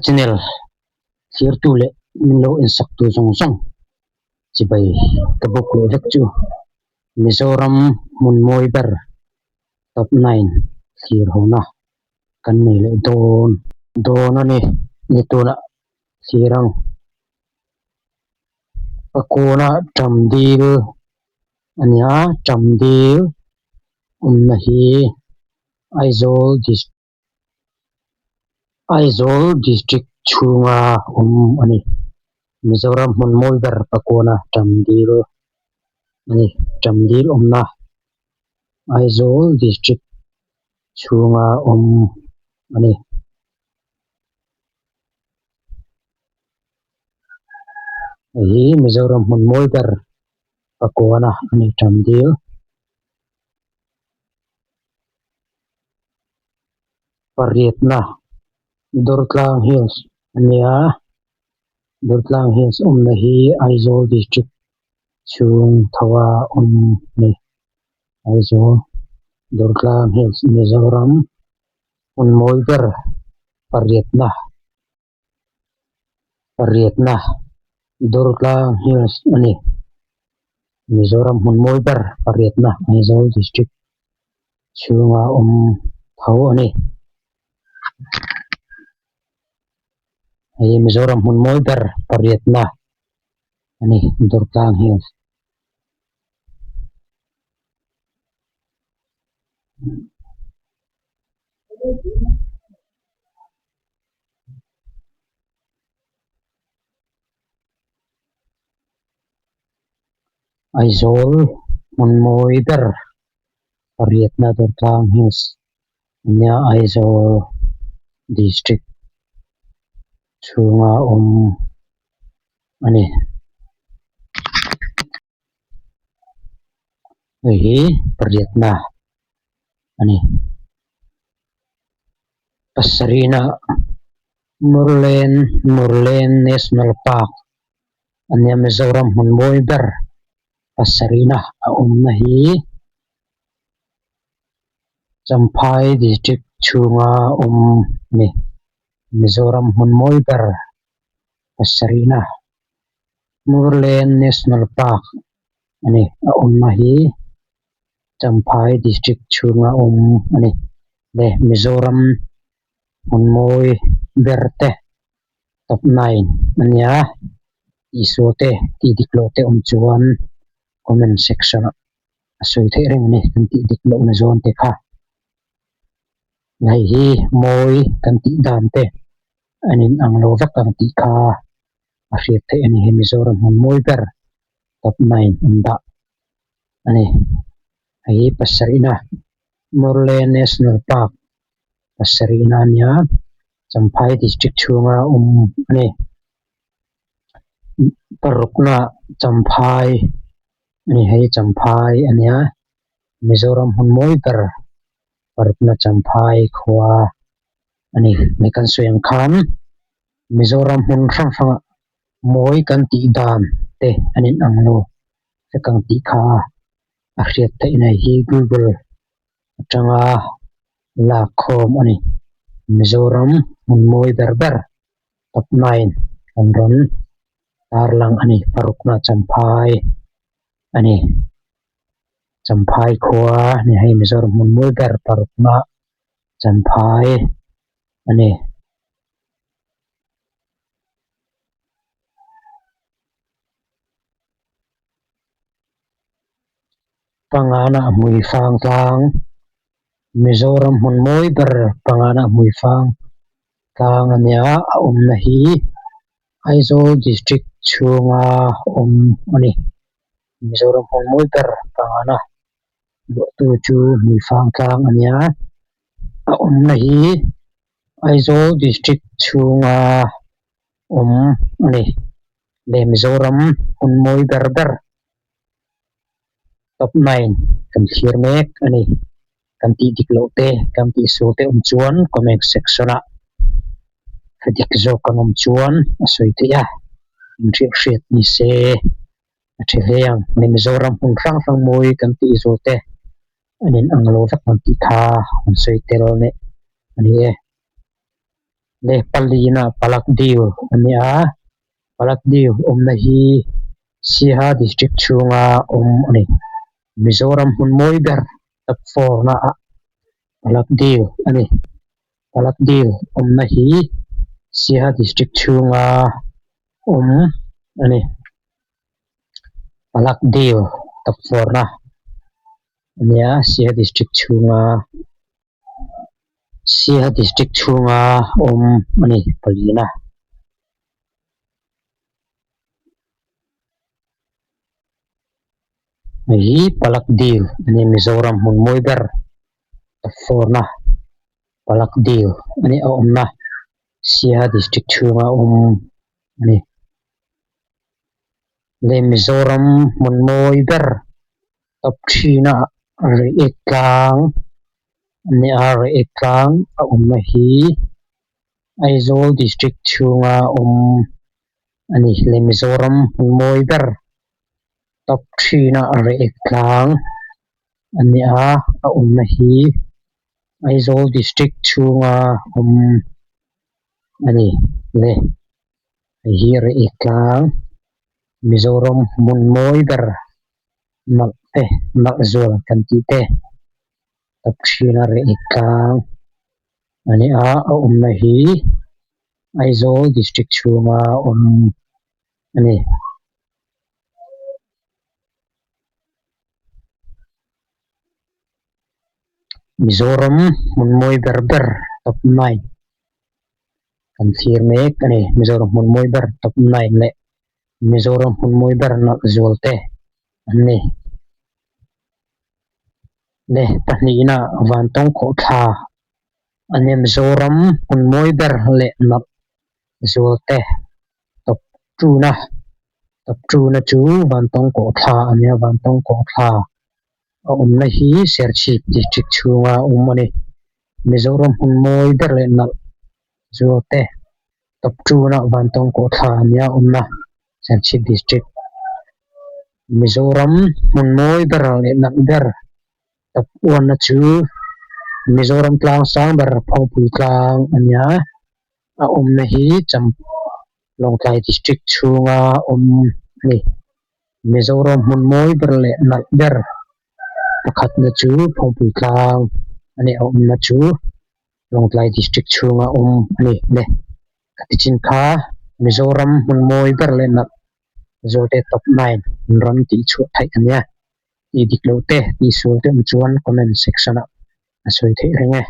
channel thlirtu leh min lo ensaktu zawng zawng chibai ka bawk leh vek chu Mizoram hmun mawi ber top nine thlir hona kan nei leh dawn dawn a ni ni tunah thlir ang Pakuna Ṭamdil a ni a Ṭamdil awmna hi Aizawl district Aizawl district chhunga awm a ni. Mizoram hmun mawi ber Pakuna Ṭamdil a ni. Ṭamdil awmna Aizawl district chhunga awm a ni. Hei hi Mizoram hmun mawi ber Pakuana a ni Ṭamdil. Pariatna Durtlang Hills a nia Durtlang Hills awmna hi Aizawl District chhung tho a awm a ni Aizawl Durtlang Hills Mizoram hmun mawi ber pariatna Pariatna Durtlang Hills a ni. Mizoram hmun mawi ber pariatna Aizawl District chhunga awm tho a ni. Hei Mizoram hmun mawi ber pariatna a ni Durtlang Hills. Aizawl hmun mawi ber pariatna Durtlang Hills nia Aizawl District chhunga awm a ni. Hei hi pariatna a ni. Pasarihna Murlen Murlen National Park a nia Mizoram hmun mawi ber pasarihna a awmna hi Champhai District chhunga awm a ni. Mizoram hmun mawi ber pasarihna. Murlen National Park a ni a awmna hi Champhai District chhunga awm a ni le Mizoram hmun mawi ber te top nine a nia tihsual te tih dik loh te awm chuan comment section ah a sawi theih reng a ni kan tih dik loh na zawn te kha hei hi mawi kan tih dan te an in ang lo vak ang tih kha. a hriat theih a ni hei Mizoram hmun mawi ber top nine an dah a ni hei hi pasarihna Murle National Park pasarihna a nia Champhai District chhunga awm a ni parukna Champhai a ni hei Champhai a nia Mizoram hmun mawi ber parukna Champhai khua a ni hei kan sawi ang khan. Mizoram hmun hrang hrangah mawi kan tih dan te an in ang lo vek ang tih kha a hriat theih nei hi Google atanga lak khawm a ni. Mizoram hmun mawi ber ber top nine an rawn tarlang a ni parukna Champhai a ni. Champhai khua a ni hei Mizoram hmun mawi ber parukna Champhai a ni. Pangana hmuifang tlang Mizoram hmun mawi ber pangana hmuifang tlang a nia a awmna hi Aizawl district chhunga awm a ni. Mizoram hmun mawi ber pangana luahtu chu hmuifang tlang a nia a awmna hi Aizawl district chhunga awm a ni le Mizoram hmun mawi ber ber top nine kan thlir mek a ni kan tih dik loh te kan tih sual te awm chuan comment section ah hre dik zawk kan awm chuan a sawi theih a inhriat hriat ni se a tha hle ang ni Mizoram hmun hrang hrang mawi kan tih zawh te an in ang lo vek ang tih kha an sawi tel leh a ni e. Leh palina Palak Dil a ni a, Palak Dil awmna hi Siaha District chhunga awm a ni. Mizoram hmun mawi ber top four naah Palak Dil a ni. Palak Dil awmna hi Siaha District chhunga awm a ni. Palak Dil top four na a nia Siaha District chhunga Siaha District chhunga awm a ni palina. Hei hi Palak Dil a ni Mizoram hmun mawi ber top four na Palak Dil a ni a awmna Siaha District chhunga awm a ni. Leh Mizoram hmun mawi ber top three na Reiek tlang a ni a Reiek tlang a awmna hi Aizawl District chhunga awm a ni leh Mizoram hmun mawi ber top three na Reiek tlang a ni a a awmna hi Aizawl District chhunga awm a ni le. Hei hi Reiek tlang Mizoram hmun mawi ber nalh te nalh zual kan tih te top three na Reiek tlang a ni a a awmna hi Aizawl district chhunga awm a ni. Mizoram hmun mawi ber ber top nine kan thlir mek a ni. Mizoram hmun mawi ber top nine leh Mizoram hmun mawi ber nalh zual te an ni. Le pahnihna Vantawng Khawhthla a ni. Mizoram hmun mawi ber leh nalh zual te top two na top two na chu Vantawng Khawhthla a ni a, Vantawng Khawhthla a awmna hi Serchhip district chhunga awm a ni. Mizoram hmun mawi ber leh nalh zual te top two na Vantawng Khawhthla a nia awmna Serchhip district. Mizoram hmun mawi ber leh nalh ber top one na chu Mizoram tlang sang ber Phawngpui tlang a nia. A awmna hi Cham Lawngtlai district chhunga awm a ni. Mizoram hmun mawi ber leh nalh ber pakhatna chu Phawngpui tlang a ni. A awmna chu Lawngtlai district chhunga awm a ni le. Ka tichin kha Mizoram hmun mawi ber leh nalh Zawlte top nine an rawn tih chhuah theih a nia. Tih dik loh te, tih sual te awm chuan comment section ah a sawi theih reng e.